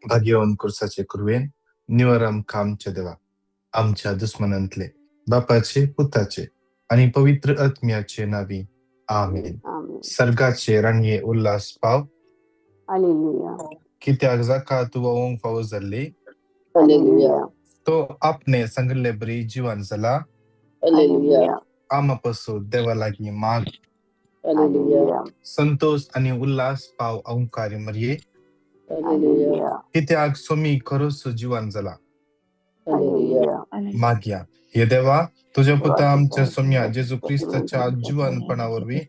भाग्यवन कुर्साचे कुरवेन निवर आमकां आमच्या देवा आमच्या दुस्मनांतले बापाचे पुताचे आनी पवित्र आत्म्याचे नावी आमेन. आमेन. सर्गाचे राणये उल्हास पाव. हालेलुया. कित्याक जाका तूं व्हांवूंक फावो जाल्ली हालेलुया. तो आपणे सांगिल्ले बरी जिवन जाला. हालेलुया. आमा पासून देवा लागीं माग. हालेलुया. संतोष आनी उल्हास पाव अंकारी मरये. हालेलुया. कित्याक सोमी खरोच जिवन जाला. हालेलुया. मागया. हे देवा, तुज्या पुता आमच्या सोम्या जेजू क्रिस्ताच्या जिवनपणा वरवीं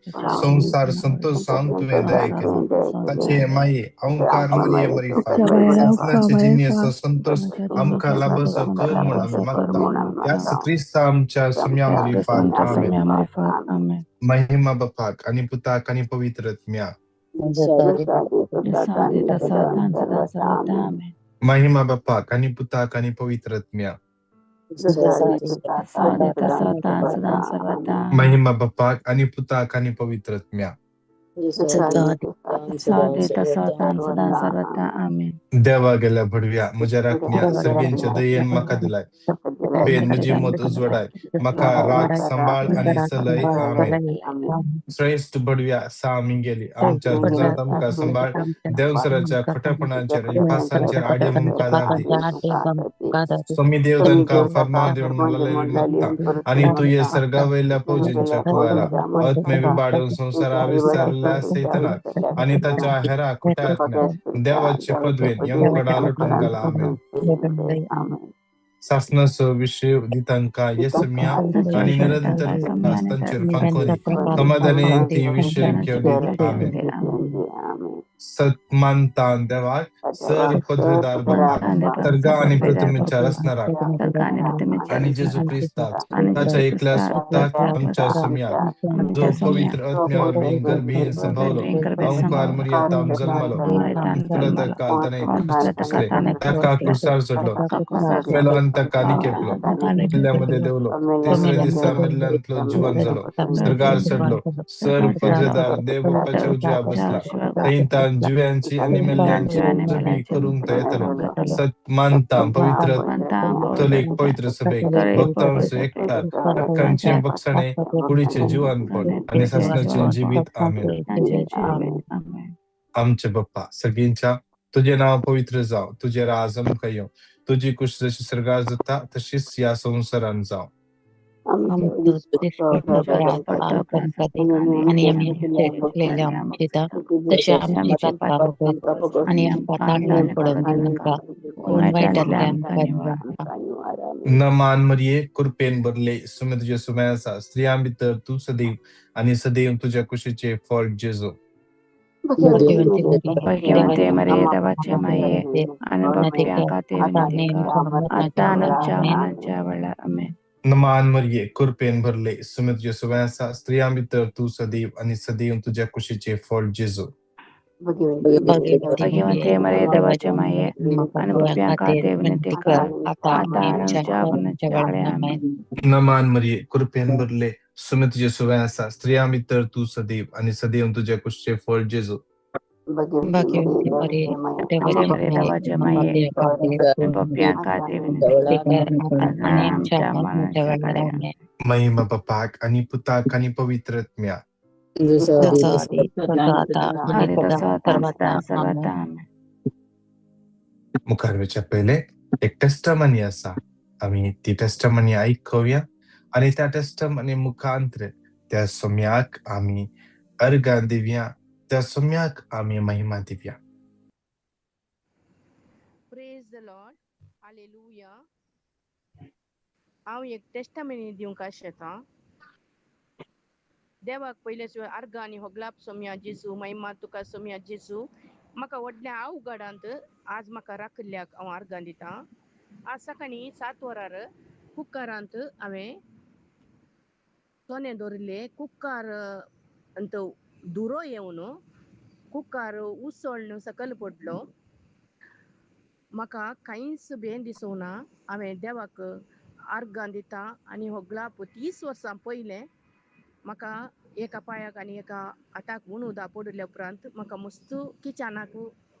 संवसार संतोषान तुवें दया केली. ताचे माये अंकार मरिये मरिफात सासनाचे जिणेचो संतोष आमकां लाभसो कर म्हूण आमी मागता त्याच क्रिस्ता आमच्या सोम्या मरिफात. आमेन. आमेन. महिमा बापाक आनी पुताक आनी पवित्र आत्म्याक. जसा आदी तसा आता आणि सदा सर्वथा. आमेन. महिमा बापाक आनी पुताक आनी पवित्र आत्म्याक. जसा आदी तसा आता आणि सदा सर्वथा. आमेन. महिमा बापाक आनी पुताक आनी पवित्र आत्म्याक. जसा आदी तसा आता आणि सदा सर्वथा. आमेन. देवा गेल्या भडव्या म्हज्या राखण्या सर्गेंच्या दयेन म्हाका दिलाय बेन म्हजी मत उजवाडाय म्हाका राख सांबाळ आनी सलय. आमेन. श्रेश्ठ बडव्या सा मिंगेली आमच्या झुजांत आमकां सांबाळ. देवसराच्या खोटेपणाचेर आनी पासांचेर आडे मुखार दी. स्वामी देव तांकां फर्मान दिवन म्हणलें मागता आनी तूं हे सर्गा वयल्या फौजींच्या कुवारा आत्मे विबाडून संवसारा विस्तारल्या सैतनाक आनी ताच्या हेरा खोट्या आत्म्या देवाचे पदवेन यमकडा लुटून घाला. आमेन. सासनाचो विशय दितांका येसम्या आनी निरंतर प्रकाश तांचेर फांकोनी समाधानेन ती विशय घेवन. आमेन. सन्मानतान देवाक सर पदवीदार बापाक सर्गा आनी पृथ्वीच्या रचणाराक आनी जेजू क्रिस्ताक ताच्या एकल्या पुताक आमच्या सोम्याक जो पवित्र आत्म्या वरवीं गर्भीन संभवलो अंकार मरियताम जल्मलो ताका ताणें क्रूस ताका क्रुसार चडलो मेलो आनी ताका निकेपलो किल्ल्यामध्ये देवलो तिसऱ्या दिसा मेल्ल्यांतलो जिवन जालो स्वर्गार चडलो सर पदवेदार देव बाप्पाच्या उजव्या बसला थंय तान जिव्यांची आनी मेल्ल्यांची जबी करूंक तो येतलो. सत मानता पवित्र कथोलीक पवित्र सभेक भक्तांचो एकठार हक्कांचे बक्षाणे कुडीचे जिवनपण आनी सासणाचे जिवीत. आमेन. आमचे बाप्पा सगळींच्या तुझे नाव पवित्र जाव, तुझे राज आमकां येवं, तुजी कुश जशी स्वर्गार जाता तशीच ह्या संवसारान जावं. आनी आमी तशें आमची पातकां आनी आमकां तांडून पडोवन दिवनाका, पूण वायटांतल्यान आमकां निवार. नमान मरिये, कृपेन भरले, सुमे तुजे सुमे आसा, स्त्रियां भितर तूं सदैव आनी सदैव तुज्या कुशीचे फळ जेजू. भाग्यवंते मरिये देवाचे माये आणि पाप्यां खातीर विनंती कर आता आणि आमच्या मरणाच्या वेळार. आमेन. नमान मरिये, कृपेन भरले, सुमे तुजे सुमे आसा, स्त्रियां भितर तूं सदैव आनी सदैव तुज्या कुशीचे फळ जेजू. भाग्यवंते मरिये देवाचे माये आणि पाप्यां खातीर विनंती कर आता आणि आमच्या मरणाच्या वेळार. आमेन. नमान मरिये, कृपेन भरले, सुमे तुजे सुवे आसा, स्त्रियां भितर तूं सदैव आनी सदैव तुज्या कुशीचे फळ जेजू. भाग्यवंती मरिये देवाचे माये आणि पाप्यां खातीर विनंती कर आता आनी आमच्या आमच्या मरणाच्या मरणाच्या वेळार. वेळार. आमेन. महिमा बापाक आनी पुताक आनी पवित्र आत्म्याक. जसो आदी तसो आता आनी आदी सदा तसो आता आणि सर्वथा. सदा सर्वथा. आमेन. आमेन. मुखार वचच्या पयले एक टेस्टमनी आसा, आमी ती टेस्टमनी आयकुया आनी त्या टेस्टमनी मुखांतर त्या सोम्याक आमी अर्गां दिवया, त्या सोम्याक आमी महिमा दिवया. Praise the Lord. Hallelujah. हांव एक टेस्टमनी दिवंक आशेतां. देवाक पयले शिवाय अर्गां आनी होगलाप सोम्या जेजू, महिमा तुका सोम्या जेजू. म्हाका व्हडल्या अवघडांत आज म्हाका राखिल्ल्याक हांव अर्गां दितां. आज सकाळीं 7 वरार कुकरांत हांवें चणे दवरिल्ले. कुकर अंत दुरो येवन कुकर उसळ्ळ सकयल पडलो. म्हाका कांयच भें दिसूंक ना. हांवें देवाक अर्गां दिता आनी होगलाप 30 वर्सां पयलें म्हाका एका पांयाक आनी एका हाताक उणुदा पडिल्ल्या उपरांत म्हाका मस्त किचनाक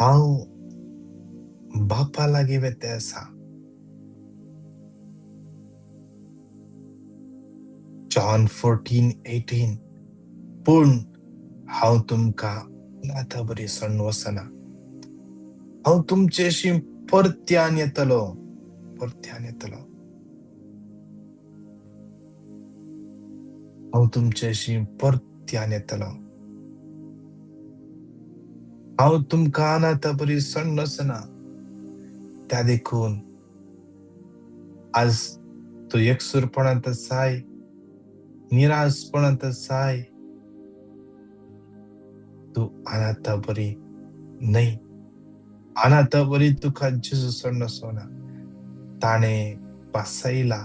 हांव बापा लागीं वेते आसा. जॉन 14:18. पूण हांव तुमकां अनाथा बरी सोडून वचना, हांव तुमचेशी परत्यान येतलो, परत्यान येतलो. हांव तुमचेशी परत्यान येतलो. हांव तुमकां अनाथा बरी सोडून वचना. त्या देखून आज तूं एकसूरपणांत आसाय, निराशपणांत आसाय, तूं अनाथा बरी न्हय. अनाथा बरी तुका जेजू सोडून वचना. ताणें पासयला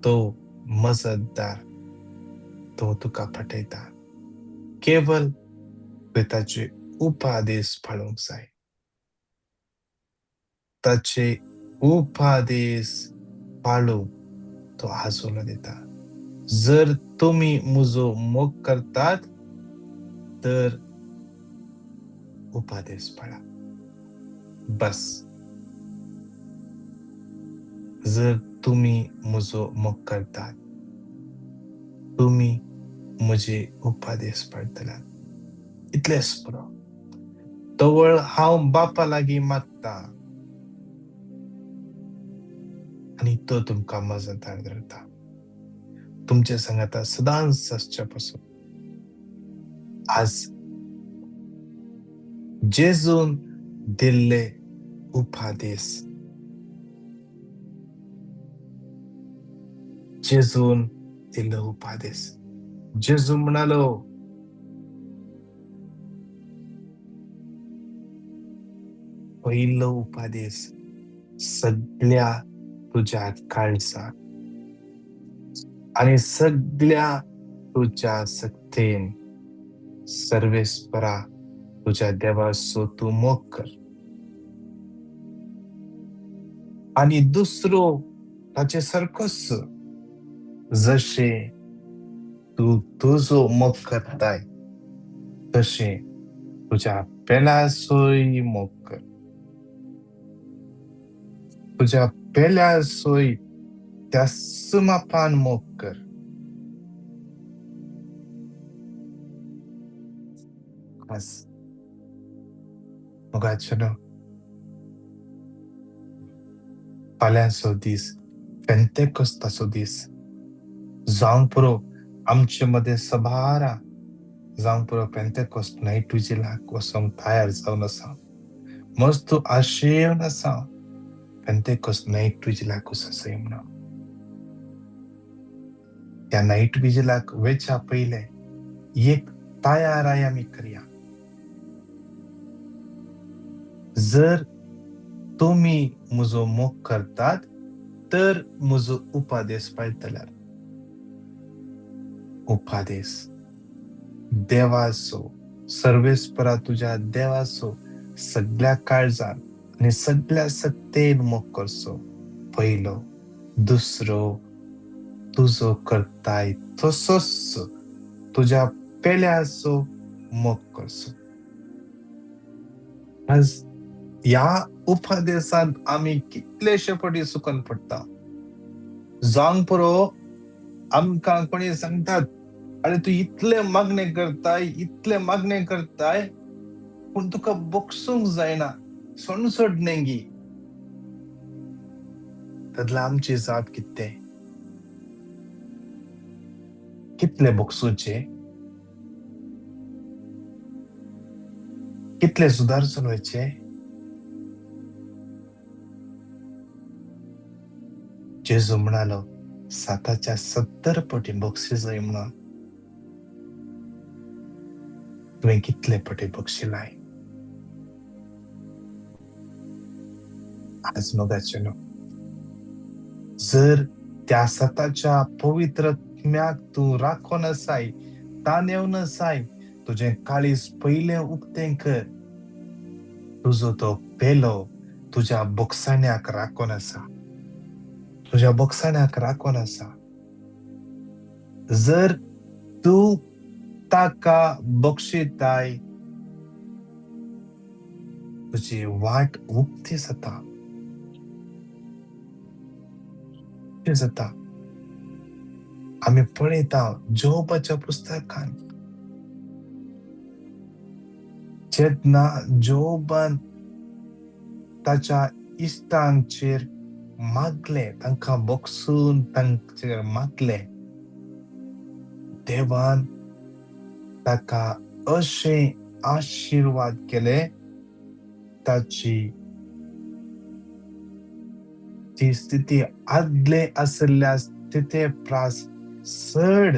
तो मजतदार, तो तुका पाठयता. केवल तुवें ताचे उपादेश पाळूंक जाय. ताचे उपादेश पाळूंक तो आज उलो दिता. जर तुमी म्हजो मोग करतात तर उपादेश पाळा. बस. जर तुमी म्हजो मोग करतात, तुमी म्हजे उपादेश पाळटल्यात, इतलेंच पुरो. तवळ हांव बापा लागीं मागता आनी तो तुमकां मजतदार धरता. तुमचे सांगाता सदांच आसच्या पासून. आज जेजून दिल्ले उपादेश, जेजून दिल्लो उपादेश. जेजू म्हणालो, पयलो उपादेश सगळ्या तुज्या काळजान आनी सगळ्या तुज्या शक्तेन सर्वेस्परा तुज्या देवाचो तूं मोग कर. आनी दुसरो ताचे सारकोच, जशें तूं तुजो मोग करताय तशें तुज्या पेल्याचोय मोग कर. तुज्या पेल्याचोय त्याच मापान मोग कर. आज मोगाचें न्हू, फाल्यांचो दीस पेंतेकोस्ताचो दीस जावंक पुरो. आमचे मदें सबारा जावंक पुरो पेंतेकोस्त नायट विजिलाक वचोंक तयार जावन आसा. मस्त आशेवन आसा पेंतेकोस्त नायट विजिलाक वचों म्हणून. त्या नायट विजिलाक वेच्या पयलें एक तयाराय आमी करया. जर तुमी म्हजो मोग करतात तर म्हजो उपादेश पाळटल्यार. उपादेश देवाचो, सर्वेस्परा तुज्या देवाचो सगळ्या काळजान आनी सगळ्या शक्तेन मोग करचो पयलो. दुसरो तुजो करताय तसोच तुज्या पेल्याचो मोग करचो. आज ह्या उपदेशांत आमी कितलेशे फावटी चुकून पडटा. जावंक पुरो आमकां कोणी सांगतात, आरे तूं इतले मागणे करताय, इतले मागणे करताय, पूण तुका बगसूंक जायना, सोड न्ही. तेदला आमची जाप कितें? कितले बगसूचे, कितले सुदारसून वयचे? जेजू म्हणालो 7 70 पटी बक्षीस जाय म्हणून. तुवें कितले पटी बक्षिलाय? आज मोगाचें न्हू, जर त्या सताच्या पवित्र आत्म्याक तूं राखोन आसाय, तानेवन आसाय, तुजें काळीज पयलें उक्तें कर. तुजो तो पेलो तुज्या बोगसाण्याक राखोन आसा, तुज्या बोगसाण्याक राखोन आसा. जर तूं ताका बक्षिताय तुजी वाट उक्ती जाता, जाता. आमी पळयता जोबाच्या पुस्तकान जेन्ना जोबान ताच्या इश्टांचेर मागले, तांकां बोगसून तांचेर मागले, देवान ताका अशें आशिर्वाद केले, ताची ती स्थिती आदले आशिल्ल्या स्थिती प्रास चड,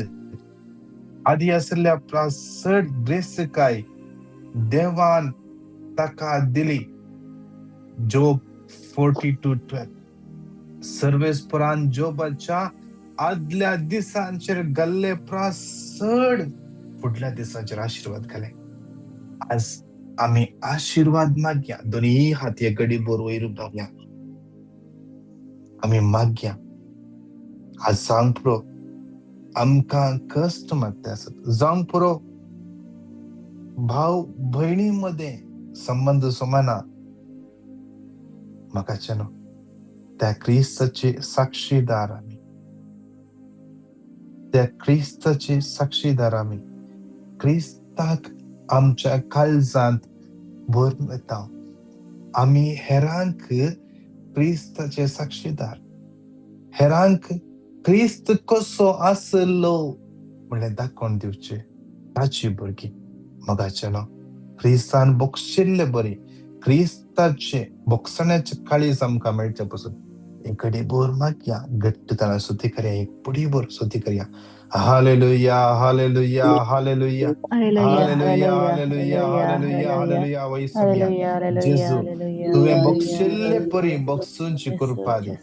आदी आशिल्ल्या प्रास चड ग्रेसकाय देवान ताका दिली. जोब 42:12. सर्वेस्परान जोबाच्या आदल्या दिसांचेर गल्ले प्रास चड फुडल्या दिसांचेर आशिर्वाद घाले. आज आमी आशिर्वाद मागया, दोनूय हात गडी भर वयर मागया, आमी मागया. आज जावंक पुरो आमकां कश्ट मागता आसत, जावंक पुरो भाव भयणी मदें संबंद सोमाना, म्हाका न्हू त्या क्रिस्ताचे साक्षीदार आमी, त्या क्रिस्ताचे साक्षीदार आमी. क्रिस्ताक आमच्या काळजांत भरून वता. आमी हेरांक क्रिस्ताचे साक्षीदार, हेरांक क्रिस्त कसो आसलो म्हणल्यार दाखोवन दिवचे ताची भुरगीं. मोगाचे न्हू क्रिस्तान बक्षिल्ले बरी, क्रिस्ताचे बोगसण्याचे काळीज आमकां मेळचे पसून एक घडी भर मागया, घट्ट ताणें स्तुती करया, एक पुडी भर स्तुती करया. Hallelujah, hallelujah, hallelujah, hallelujah, hallelujah, hallelujah, hallelujah. वैसम्या जेजू, तुवें बक्षिल्ले परी बक्षूंची कृपा दी,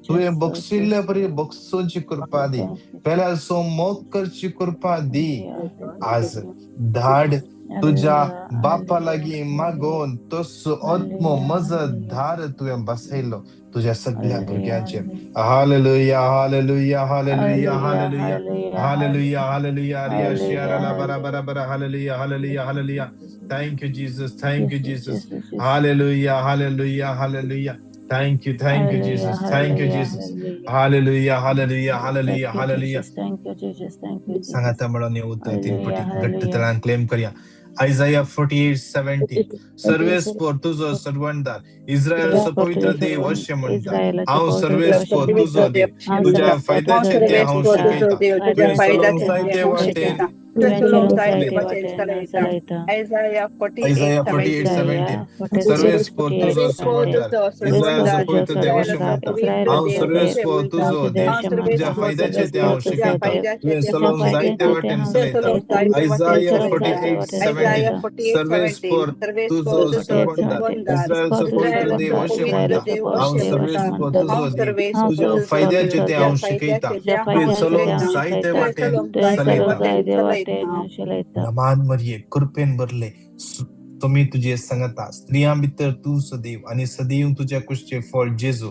तुवें बक्षिल्ले परी बक्षूंची कृपा दी, पेल्या सो मोग करची कृपा दी. आज धाड तुझ्या बापा लागीं मागोवन तसो आत्मो मजतदार तुवें बसयलो तुझ्या सगळ्या भुरग्यांचेर. Hallelujah, hallelujah, hallelujah, hallelujah, hallelujah, hallelujah. Riya शियाराला बरा बरा बरा. Hallelujah, hallelujah, hallelujah. Thank you Jesus, thank you Jesus. Hallelujah, hallelujah, hallelujah. Thank you, thank you Jesus, thank you Jesus. Hallelujah, hallelujah, hallelujah, hallelujah. सांगाता म्हणून उतर तीन पटी घट्ट तरान क्लेम करया. आयजाया 48:17. सर्वेस्पोर तुजो सर्वणदार, इस्रायलचो पवित्र देव अशें म्हणटा, हांव सर्वेस्पोर तुजो देव, तुज्या फायद्याचें तें हांव शिकयतां, तुवें चलोवंक जाय ते वाटेन. आयजाया 48:17. सर्वेस्पोर तुजो सर्वणदार, इस्रायलचो पवित्र देव अशें म्हणटा, हांव सर्वेस्पोर तुजो देव, तुज्या फायद्याचें तें हांव शिकयतां, तुवें चलोवंक जाय ते वाटेन चलयतां. आयजाया 48:17. सर्वेस्पोर तुजो सर्वणदार, इस्रायलचो पवित्र देव अशें म्हणटा, हांव सर्वेस्पोर तुजो देव, तुज्या फायद्याचें तें हांव शिकयतां, तुवें चलोवंक जाय ते वाटेन चलयतां. नमान मरिये, कृपेन भरले, तुमी तुजे सांगता, स्त्रियां भितर तूं सदैव आनी सदैव तुज्या कुशचें फळ जेजू.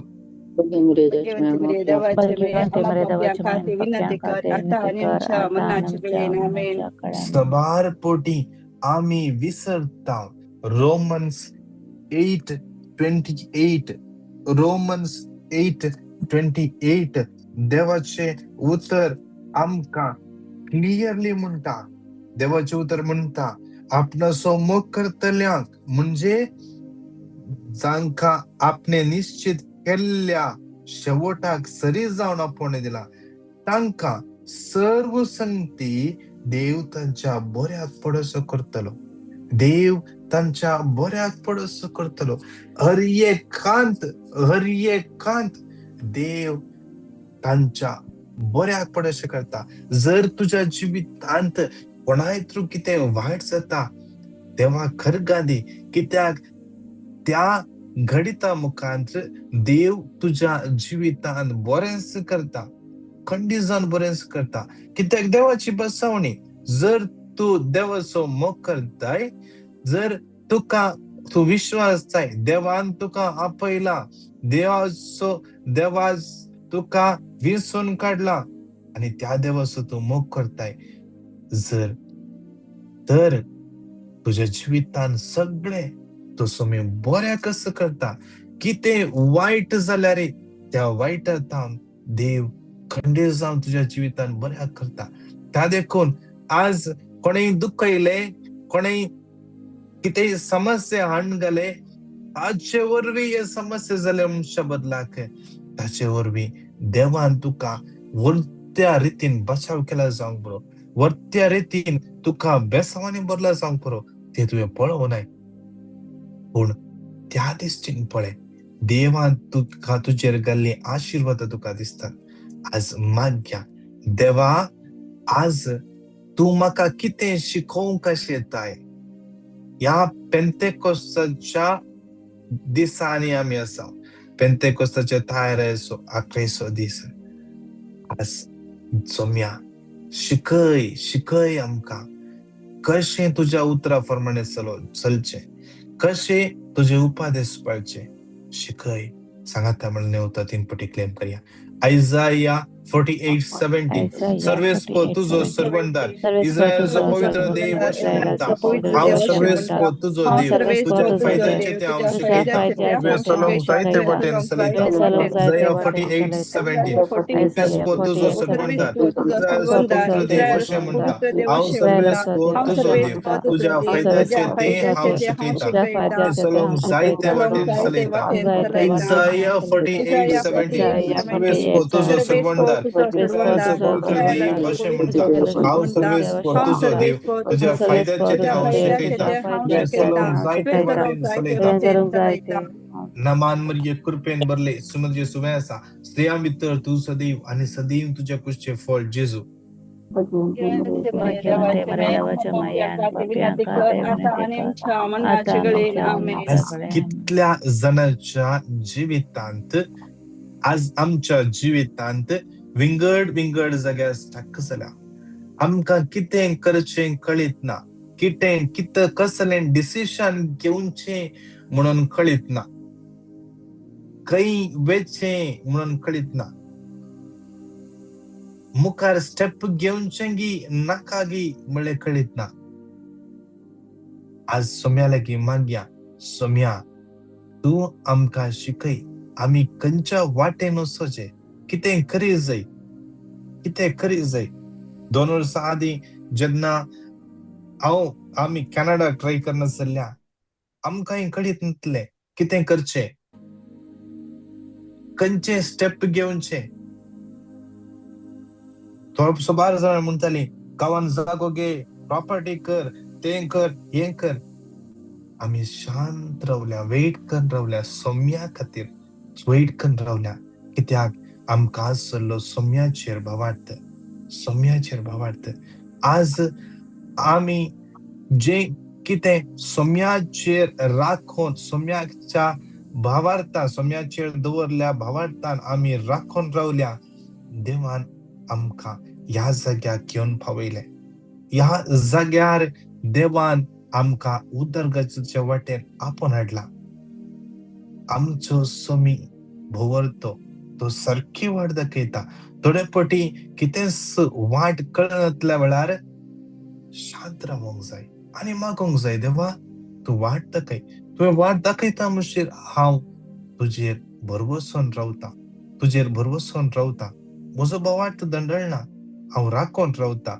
सबार पोटी आमी विसरता. रोमन्स 8:28, रोमन्स 8:28 देवाचें उतर आमकां क्लियरली म्हणटा, देवाचें उतर म्हणटा, आपणाचो मोग करतल्यांक म्हणजे जांकां आपणे निश्चित केल्ल्या शेवटाक सरी जावन आपोवणें दिलां, तांकां सर्व संगती देव तांच्या बऱ्याक पडसो करतलो, देव तांच्या बऱ्याक पडसो करतलो. हर एकांत, हर एकांत देव तांच्या बऱ्याक पडशें करता. जर तुज्या जिवितांत कोणाय थ्रू कितें वायट जाता तेव्हा खरगादी, कित्याक त्या घडिता मुखांत देव तुज्या जिवितांत बरेंच करता, खंडीत जावन बरेंच करता. कित्याक देवाची बसवणी, जर तूं देवाचो मोग करताय, जर तुका तूं विश्वास जाय देवान तुका आपयला, देवाचो देवाज तुका विसून काडला आनी त्या देवाचो तूं मोग करताय जर, तर तुज्या जिवितान सगळे तो सोमी बऱ्या कसो करता. कितें वायट जाल्यार त्या वायटांत देव खंडीत जावन तुज्या जिवितान बऱ्याक करता. त्या देखून आज कोणेय दुख्ख येयलें, कोणेय कितेंय समस्या हाडून घाले, ताचे वरवीं हे समस्या जाले मनशा बदलाक, ताचे वरवीं देवान तुका वरत्या रितीन बचाव केला जावंक बरो, वरत्या रितीन तुका बेसावांनी भरला जावंक बरो, ते तुवें पळोवनाय. पूण त्या दिश्टीन पळय, देवान तुका तुजेर घाल्ली आशिर्वाद तुका दिसतात. आज माग्या, देवा आज तूं म्हाका कितें शिकोवंक अशें येताय. ह्या पेंतेकोस्ताच्या दिसांनी आमी आसा. पेंतेकोस्ताच्या तयारेचो आखरेचो दीस. आज सोम्या शिकय शिकय आमकां कशें तुज्या उतरा प्रमाणे चलचें, कशें तुजे उपादेश पाळचे, शिकय. सांगाता म्हणून उतर 3 पटी क्लेम करया. आयजाया 48:17, सर्वेस्पो तुजो सर्वंदार, इस्रायलचो पवित्र देव अशें म्हणटा, हांव सर्वेस्पो तुजो देव, तुज्या फायद्याचें तें हांव शिकयतां, तुवें चलोवंक जाय ते वाटेन चलयतां. आयजाया 48:17, सर्वेस्पो तुजो सर्वंदार, इस्रायलचो पवित्र देव अशें म्हणटा, हांव सर्वेस्पो तुजो देव, तुज्या फायद्याचें तें हांव शिकयतां, तुवें चलोवंक जाय ते वाटेन चलयतां. आयजाया 48:17, सर्वेस्पो तुजो सर्वंदार, इस्रायलचो पवित्र देव अशें म्हणटा, हांव सर्वेस्पो तुजो देव, तुज्या फायद्याचें तें हांव शिकयतां, तुवें चलोवंक जाय ते वाटेन चलयतां. नमान मरिये कृपेन भरले, सुमत जेसू आसा, स्त्रियां भितर तूं सदैव आनी सदैव तुज्या कुशचें फळ जेजू. आज कितल्या जाणांच्या जिवितांत, आज आमच्या जिवितांत विंगड विंगड जाग्यार स्टक जाल्या. आमकां कितें करचें कळीत ना, कितें कितें कसलें डिसिशन घेवचें म्हणून कळीत ना, खंय वेचें म्हणून कळीत ना, मुखार स्टेप घेवचें गी नाका गी म्हणलें कळीत ना. आज सोम्या लागीं मागया, सोम्या तूं आमकां शिकय, आमी खंयच्या वाटेन वचचें, कितें करी जाय, कितें करी जाय. 2 वर्सां आदीं जेन्ना हांव आमी कॅनडा ट्राय करना जाल्ल्या, आमकांय कळीत नासलें कितें करचें, खंयचें स्टेप घेवचें. सुमार जाणां म्हणटालीं गांवान जागो घे, प्रॉपर्टी कर, तें कर, हें कर. आमी शांत रावल्या, वेट करून रावल्या सोम्या खातीर, वेट करून रावल्या. कित्याक आमकां आसलो सोम्याचेर भावार्थ, सोम्याचेर भावार्थ. आज आमी जे कितें सोम्याचेर राखून, सोम्याच्या भावार्थान, सोम्याचेर दवरल्या भावार्थान आमी राखून रावल्या, देवान आमकां ह्या जाग्यार घेवन पावयलें. ह्या जाग्यार देवान आमकां उदरगतीच्या वाटेन आपोवन हाडला. आमचो सोमी भोंवरतो, तो सारकी वाट दाखयता. थोडे पटी कितेंच वाट कळनातल्या वेळार शांत रावंक जाय आनी मागोंक जाय, देवा तूं वाट दाखय, तुवें वाट दाखयता म्हणशीर हांव तुजेर भरवसून रावता, तुजेर भरवसून रावता, म्हजो भावार्थ दंडळना, हांव राखून रावता.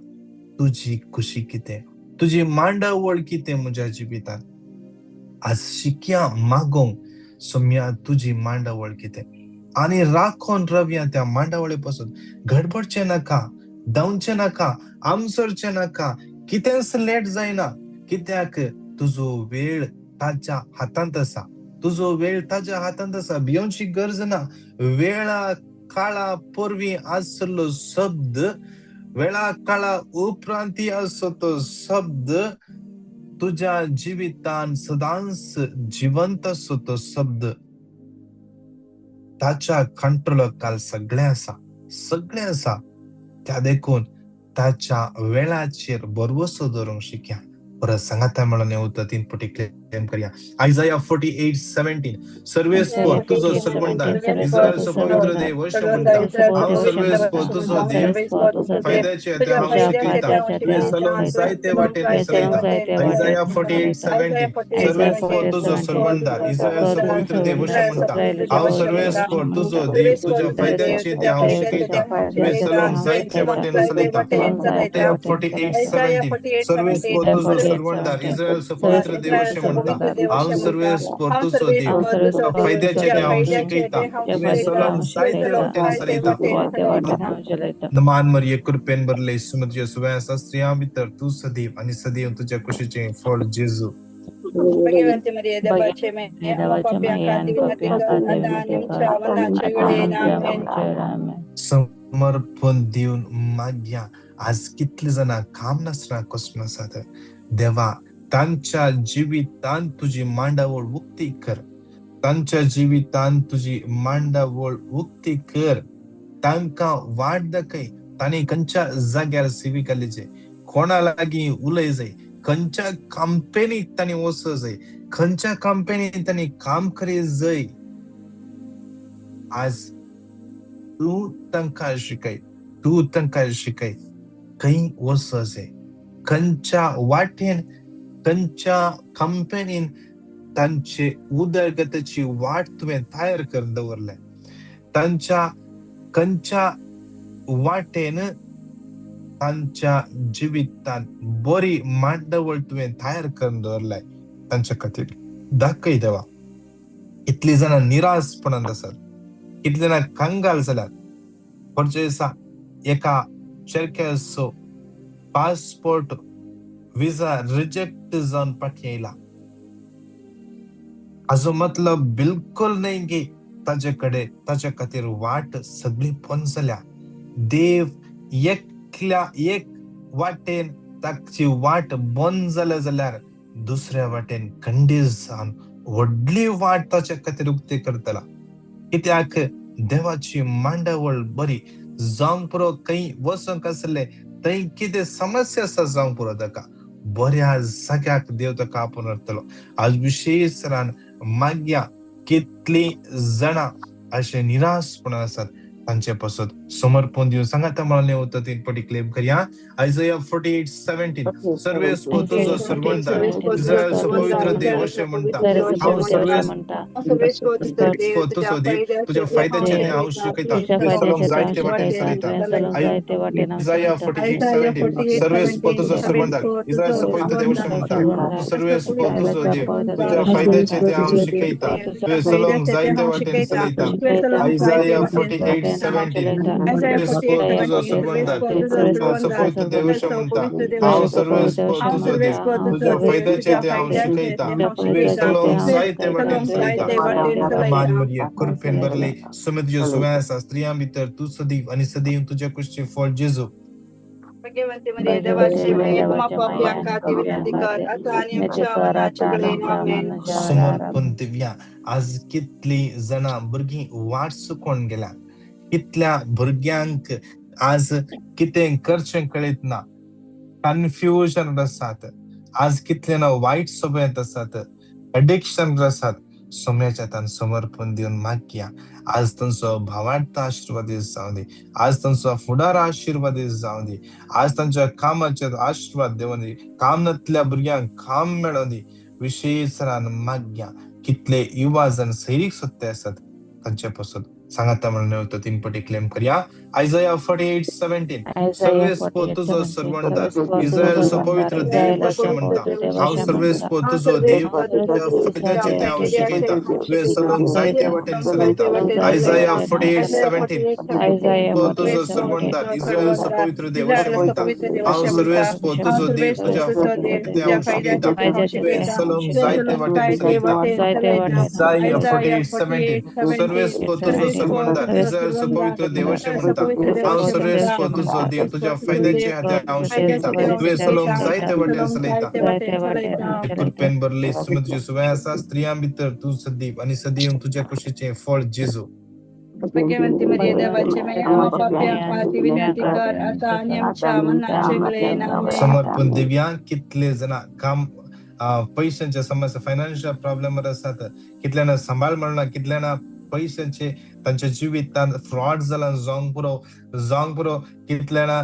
तुजी खुशी कितें, तुजी मांडावळ कितें म्हज्या जिवितांत. आज शिकया मागोंक सोम्या तुजी मांडावळ कितें आनी राखून रावया त्या मांडावळे पासून. गडबडचें नाका, धांवचें नाका, आमसरचें नाका, कितेंच लेट जायना. कित्याक तुजो वेळ ताच्या हातांत आसा, तुजो वेळ ताच्या हातांत आसा, भियोवची गरज ना. वेळा काळा पूर्वी आसलो शब्द, वेळा काळा उपरांती आसो तो शब्द, तुज्या जिवितान सदांच जिवंत आसो तो शब्द. ताच्या कंट्रोलाखाल सगळें आसा, सगळें आसा. त्या देखून ताच्या वेळाचेर भरवसो दवरूंक शिकया. परत सांगाता म्हणून उतर 3 पटी क्लेम करया. आयजाया 48:17 सर्वेस्पर तुजो सरवणदार इस्रायलचो पवित्र देव अशें म्हणटा, हांव सर्वेस्पर तुजो देव, फायद्याचे ते हांव शिकयता, तुवें चलोवंक जाय ते वाटेन चलयता. आयजाया 48:17 सर्वेस्पर तुजो सरवणदार इस्रायलचो पवित्र देव अशें म्हणटा, हांव सर्वेस्पर तुजो देव, तुज्या फायद्याचे ते हांव शिकयता, तुवें चलोवंक जाय ते वाटेन चलयता. 48:17 सर्वेस्पर तुजो सरवणदार इस्रायलचो पवित्र देव अशें म्हणटा, हांव सर्वेस्पर तुजो देव, तुज्या फायद्याचे ते हांव शिकयता, तुवें चलोवंक जाय ते वाटेन चलयता. मान मरिये कृपेन भरले सुमद्य सुव्या आसा, स्त्रियां भितर तूं सदैव आनी सदैव तुज्या कुशीचें फळ जेजू. समर्पण दिवन मागया. आज कितले जाणां काम नासतना कसम आसात, देवा तांच्या जिवितान तुजी मांडावळ उक्ती कर, तांच्या जिवितान तुजी मांडावळ उक्ती कर, तांकां वाट दाखय, तांणी खंयच्या जाग्यार सेवी केली जाय, कोणा लागीं उलय जाय, खंयच्या कंपनीक तांणी वचो जाय, खंयच्या कंपनीन तांणी काम करी जाय. आज तूं तांकां शिकय, तूं तांकां शिकय खंय वचो जाय, खंयच्या वाटेन, खंयच्या कंपनीन तांचे उदरगतीची वाट तुवें तयार करून दवरल्या, तांच्या खंयच्या वाटेन तांच्या जिवितान बरी मांडावळ तुवें तयार करून दवरलाय, तांच्या खातीर दाखय देवा. कितलीं जाणां निराशपणांत आसात, कितलीं जाणां कंगाल जाल्यात. परचे दिसा एका चेरक्याचो पासपोर्ट विजा रिजेक्ट जावन फाटीं येयला. हाजो मतलब बिलकुल न्हय की ताजे कडेन ताच्या खातीर वाट सगळी बंद जाल्या. देव एकल्या एक वाटेन ताची वाट बंद जाल्या जाल्यार दुसऱ्या वाटेन खंडीत जावन व्हडली वाट ताच्या खातीर उक्ती करतला. कित्याक देवाची मांडावळ बरी जावंक पुरो, खंय वचूंक आसले थंय कितें समस्या आसा जावंक पुरो, ताका बऱ्या जाग्याक देव ताका आपोवन व्हरतलो. आज विशेश रान मागया कितलीं जाणां अशें निराशपणान आसात तांचे पासत समर्पण दिवन सांगाता म्हणलें वता तीन पटी क्लेम करया. आयजाया 48:17 सर्वेस्पर तुजो सरवणदार इस्रायलचो पवित्र देव अशें म्हणटा, हांव सर्वेस्पर तुजो देव, तुज्या फायद्याचें तें हांव शिकयता, तुवें चलोवंक जाय ते वाटेन चलयता. आयजाया 48:17 सर्वेस्पर तुजो सरवणदार इस्रायलचो पवित्र देव अशें म्हणटा, सर्वेस्पर तुजो देव, तुज्या फायद्याचें तें हांव शिकयता, तुवें चलोवंक जाय ते वाटेन चलयता. आयजाया 48:17 सर्वेस्पर तुजो सरवणदार इस्रायलचो पवित्र देव अशें म्हणटा, हांव सर्वेस्पर तुजो देव, तुज्या फायद्याचें तें हांव शिकयता, तुवें चलोवंक जाय ते वाटेन चलयता. मान मरिये कृपेन भरले सुमद्य सुव्या आसा, स्त्रियां भितर तूं सदैव आनी सदैव तुज्या कुशीचें फळ जेजू. समर्पण दिव्या. आज कितलीं जाणां भुरगीं वाट चुकोवन गेल्यात, कितल्या भुरग्यांक आज कितें करचें कळीत ना, कन्फ्युजन आसात, आज कितले ना वायट सवयेंत आसात, एडिक्शन आसात. सोम्याच्या हातान समर्पण दिवन मागया. आज तांचो भावार्थ आशिर्वादीत जावं दी, आज तांचो फुडार आशिर्वादीत जावं दी, आज तांच्या कामाचेर आशिर्वाद देवूं दी, काम नातल्या भुरग्यांक काम मेळों दी. विशेश रान मागया. कितले युवा जण सैरीक सत्य आसात तांचे पासून सांगाता म्हणून होतो तीन पटी क्लेम करया. आयजाया 48:17 सर्वेस्पर तुजो सरवणदार इस्रायलचो पवित्र देव अशें म्हणटा, हांव सर्वेस्पर तुजो देव, तुज्या फायद्याचें तें हांव शिकयता, तुवें चलोवंक जाय ते वाटेन चलयता. आयजाया 48:17 तुजो सरवणदार इस्रायलचो पवित्र देव अशें म्हणटा, हांव सर्वेस्पर तुजो देव, तुज्या फायद्याचें तें हांव शिकयता, तुवें चलोवंक जाय ते वाटेन चलयता. आयजाया 48:17 सर्वेस्पर तुजो सरवणदार इस्रायलचो पवित्र देव अशें म्हणटा, हांव सर्वेस्पर तुजो देव, तुज्या फायद्याचें तें हांव शिकयता, तुवें चलोवंक जाय ते वाटेन चलयता. कृपेन भरले सुमद्य सुव्या आसा, स्त्रियां भितर तूं सदैव आनी सदैव तुज्या कुशीचें फळ जेजू. समर्पण दिव्या. कितले जाणां काम पैशांच्या समस्या, फायनान्शियल प्रॉब्लेमार आसात, कितल्यांना सांबाळ मेळना, कितल्यांना पैशांचे तांच्या जिवितांत फ्रॉड जाला जावंक पुरो, जावंक पुरो, कितल्यांना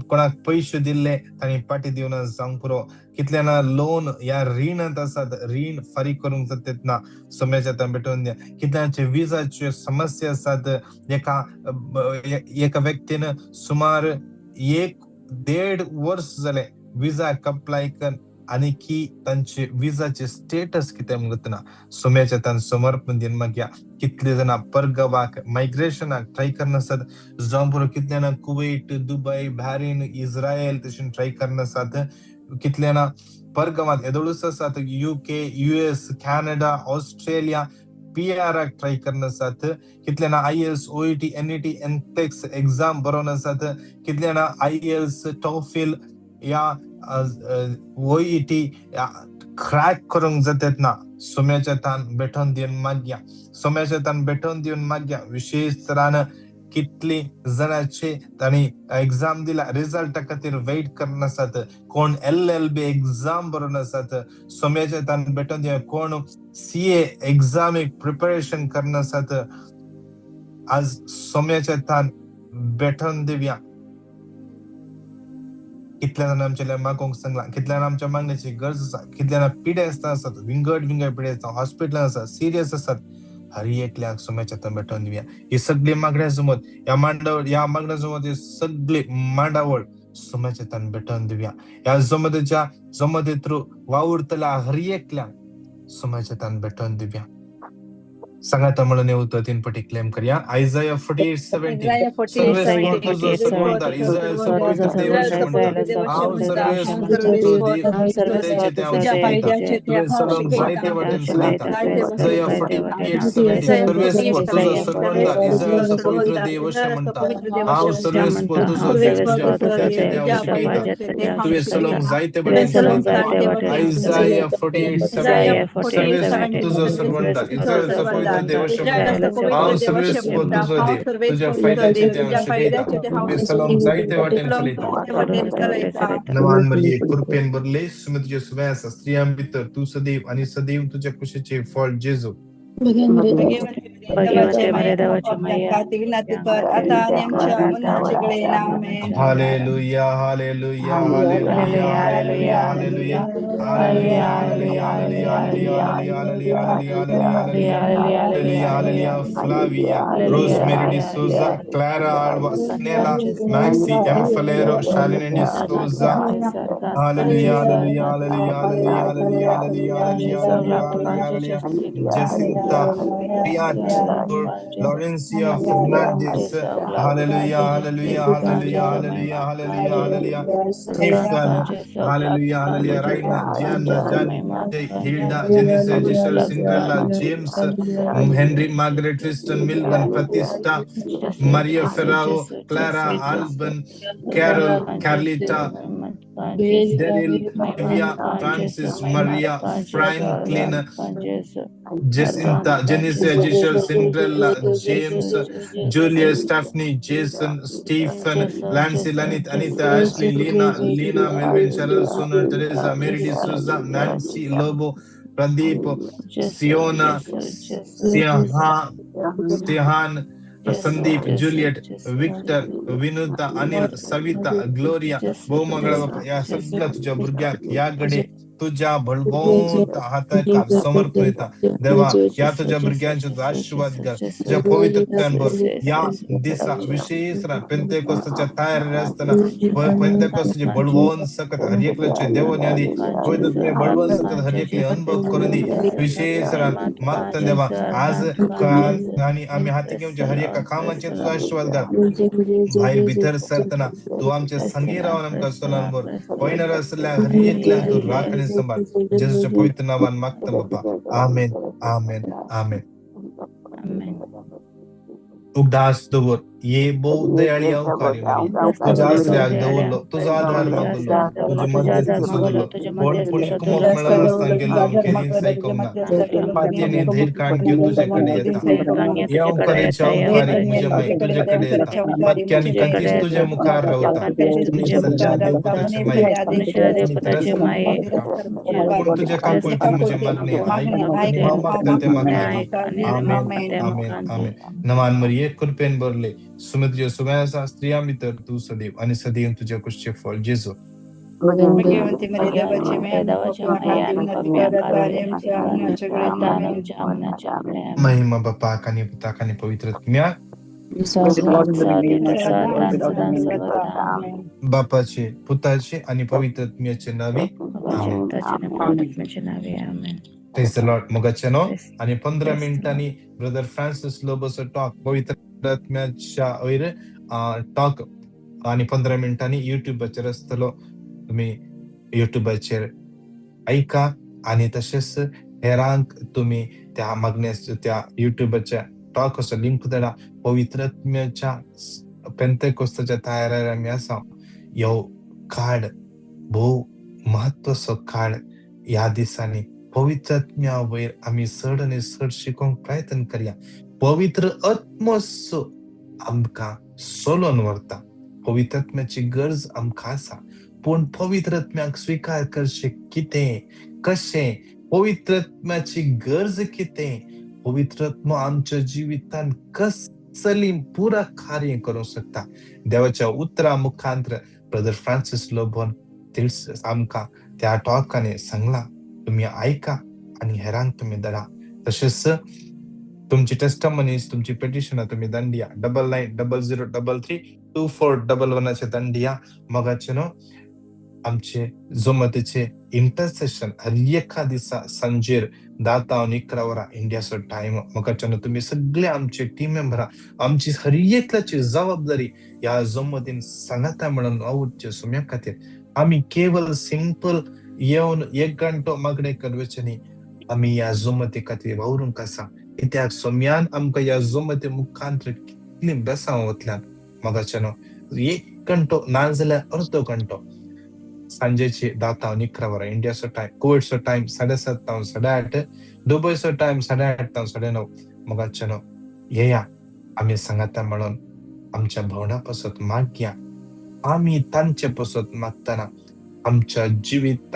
कोणाक पयशे दिल्ले तांणी पाटी दिवना जावंक पुरो, कितल्यांना लोन या रीणांत आसात, रीण फारीक करूंक जाता ना, सोम्याच्या हातान भेटोवन दिया. कितल्यांचे विजाच्यो समस्या आसात, एका एका व्यक्तीन सुमार 1-1.5 वर्स जाले विजाक अप्लाय कर आनी की तांचे विजाचे स्टेटस कितें म्हणून ना, सोम्याच्या हातान समर्पण दिवन मागया. कितले जाणां परगांवाक मायग्रेशनाक ट्राय करनासात जावं पुरो, कितले जाणां कुवेट, दुबय, बहरीन, इस्रायल तशें ट्राय करनासात, कितले जाणां परगांवांत येदोळूच आसात, UK, US, Canada, Australia पीआराक ट्राय करनासात, कितले जाणां IELTS, OET, NET, NCLEX exam बरोवन आसात, कितले जाणां आयएल्स, टॉफिल या ओईटी क्रॅक करूंक जातात ना, सोम्याच्या हातान भेटोवन दिवन मागया, सोम्याच्या हातान भेटोवन दिवन मागया. विशेष तरान कितली जाणांचे तांणी एग्जाम दिला, रिजल्टा खातीर वेट करनासात, कोण LLB exam बरोवन आसात, सोम्याच्या हातान भेटोवन दिवन, कोण CA एग्जामीक प्रिपरेशन करनासात, आज सोम्याच्या हातान भेटोवन दिवया. कितल्या जाणां आमच्या मागोवंक सांगला, कितल्या जाणां आमच्या मागण्याची गरज आसा, कितल्या जाणां पिडेस्त आसात, विंगड विंगड पिडेस्त हॉस्पिटलान आसात, सिरियस आसात, हर एकल्याक सोम्याच्या हातान भेटोवन दिवया. ही सगळी मागण्या जमत, ह्या मांडावळ, ह्या मागण्या जमत ही सगळी मांडावळ सोम्याच्या हातान भेटोवन दिवया. ह्या जमतेच्या जमते थ्रू वावुरतल्या हर एकल्याक सोम्याच्या हातान भेटोवन दिवया. सांगाता म्हणून येवतो 3 पटी क्लेम करया. आयजाया 48:17, सर्वेस्पर तुजो सरवणदार, इस्रायलचो पवित्र देव अशें म्हणटा, हांव सर्वेस्पर तुजो देव, तुजें तें हांव शिकयतां, तुवें चलोवंक जायते वाटेन चलयता. आयजाया 48:17, सर्वेस्पर तुजो सरवणदार, इस्रायलचो पवित्र देव अशें म्हणटा, हांव सर्वेस्पर तुजो देव, तुज्या फायद्याचें तें हांव शिकयतां, तुवें चलोवंक जायते वाटेन चलयता. आयजाया 48:17, सर्वेस्पर तुजो सरवणदार, इस्रायलचो पवित्र देव अशें म्हणटा, हांव सर्वेस्पर तुजो देव, तुज्या फायद्याचें तें हांव शिकयतां, तुवें चलोवंक जायते वाटेन चलयता. नवान मरिये, कृपेन भरले, सुमे तुजे सुवे आसा, स्त्रियां भितर तूं सदैव आनी सदैव तुज्या कुशीचें फळ जेजू. Hallelujah, hallelujah, hallelujah, hallelujah, hallelujah, hallelujah, hallelujah, hallelujah, hallelujah, hallelujah, hallelujah, hallelujah. Flavia, Rosemary D'Souza, Clara Alva, Snella, Maxi M. Falero, Shalini D'Souza. Hallelujah, hallelujah, hallelujah, hallelujah, hallelujah, hallelujah, hallelujah, hallelujah. Jacinta, Piat, Laurencia Fernandez. Hallelujah, hallelujah, hallelujah, hallelujah, hallelujah, hallelujah. Stephen, hallelujah, hallelujah. Raina, Gianna, Johnny, Hilda, Janice, Giselle, Cinderella, James, Henry, Margaret, Tristan, Milton, Pratista, Maria Ferrao, Clara, Alban, Carol, Carlita, Daryl, Livia, Francis, Maria, Franklin, Jacinta, Janice, Giselle, Cinderella, James, Julia, Stephanie, Jason, Stephen, Lancy, Lanit, Anita, Ashley, Lena, Lena, Melvin, Cheryl, Sonal, Teresa, Mary D'Souza, Nancy, Lobo, Pradeep, Siona, Siha, Sihan, Sandeep, Juliet, Victor, Vinuta, Anil, Savita, Gloria, बहुमंगळ बाप्पा, ह्या सगळ्या तुझ्या भुरग्यांक ह्या घडये तुझ्या बळवंत हाताक समर्पण येता. देवा, ह्या तुझ्या भुरग्यांचो तुजो आशीर्वाद घाल, तुझ्या पवित्रतान भर. ह्या दिसा विशेष पेंतेकोस्ताच्या तयारी आसतना पेंतेकोस्ताचे बळवंत सकत हर एकल्याचे देव न्यादी पवित्र बळवंत सकत हर एकले अनुभव करून दी. विशेष मागता देवा, आज आनी आमी हाती घेवचे हर एका कामाचे तुजो आशीर्वाद घाल. भायर भितर सरतना तूं आमचे संगी रावन आमकां सोलान भर. पयणार आसल्या हर एकल्याक तूं राख आनी सांबाळ. जेजूच्या पवित्र नांवान मागता बापा, आमेन, आमेन, आमेन. उगडास दवर, ये भोव दयाळी अवकारी मरिये, तुज्या आसऱ्याक दवरलो, तुजो आधार मागलो, तुजी मध्यस्थ सोदलो, कोण पुणी कुमोक मेळनासतना गेल्लो हांव केन्नाच आयकोंक ना. पाती आनी धैर्य काण घेवन तुजे कडेन येता. हे अवकारेचे अवकारीक म्हजे माय तुजे कडेन येता. पातक्या आनी कंतीस तुजे मुखार रावता. आनी सल्ल्या देवपुताचे माये, आनी तरस पूण तुज्या काकुळटीन म्हजें मागणें आयक आनी हांव मागता तें म्हाका दी. आमेन, आमेन, आमेन. नवान मरिये, कृपेन भरले, सुमद्यो सुम्या आसा, स्त्रियां भितर तूं सदैव आनी सदैव तुज्या कुशचें फळ जेजू. महिमा बापाक आनी पुताक आनी पवित्र आत्म्याक. बापाचे, पुताचे आनी पवित्र आत्म्याचे नावे. आमेन. Praise the Lord. मोगाचे न्हू आनी 15 मिनटांनी ब्रदर फ्रांसीस लोबोचो टॉक, पवित्र आत्म्याच्या वयर टॉक, आनी 15 मिनटांनी युट्यूबाचेर आसतलो. तुमी युट्यूबाचेर आयका आनी तशेंच हेरांक तुमी त्या मागण्या त्या युट्यूबाच्या टॉकाचो लिंक धाडा. पवित्र आत्म्याच्या पेंतेकोस्ताच्या तयारार आमी आसा. ह्यो काळ भोव म्हत्वाचो काळ. ह्या दिसांनी पवित्र आत्म्या वयर आमी चड आनी चड शिकोवंक प्रयत्न करया. पवित्र आत्मोच आमकां चलोवन व्हरता. पवित्र आत्म्याची गरज आमकां आसा, पूण पवित्र आत्म्याक स्विकार करचें कितें, कशें, पवित्र आत्म्याची गरज कितें, पवित्र आत्मो आमच्या जिवितान कसली पुरा कार्य करूंक शकता, देवाच्या उतरा मुखांत्र ब्रदर फ्रांसीस लोबोन आमकां त्या टॉकांनी सांगलां. तुमी आयका आनी हेरांक तुमी धाडा. तशेंच तुमची टेस्टमनीज, तुमची पेटिशनां तुमी दांडिया 9900332411 दांडिया. मोगाचे न्हू, आमचे जोमतीचे इंटरसेशन हर एका दिसा सांजेर 10 जावन 11 वरां इंडियाचो टायम. मोगाचे न्हू, तुमी सगळे आमचे टीम मेंबरां, आमची हर एकल्याची जबाबदारी ह्या जोमतीन सांगाता म्हणून वावुरचे सोम्या खातीर. आमी केवल सिंपल येवन एक घंटो मागणें करचें न्ही, आमी ह्या जोमती खातीर वावरूंक आसा. कित्याक सोम्यान आमकां ह्या जोमती मुखांतर कितलीं बेसांव वतल्यान. मोगाचे न्हू, एक घंटो नाजाल्यार अर्दो घंटो सांजेची 10 जावन 11 वरां इंडियाचो टायम, कुवेटचो टायम 7:30 जावन 8:30, दुबयचो टायम 8:30 जावन 9:30. मोगाचे न्हू, येया आमी सांगाता म्हणून आमच्या भवना पासत मागया. आमी तांचे पासत मागतना आमच्या जिवितांत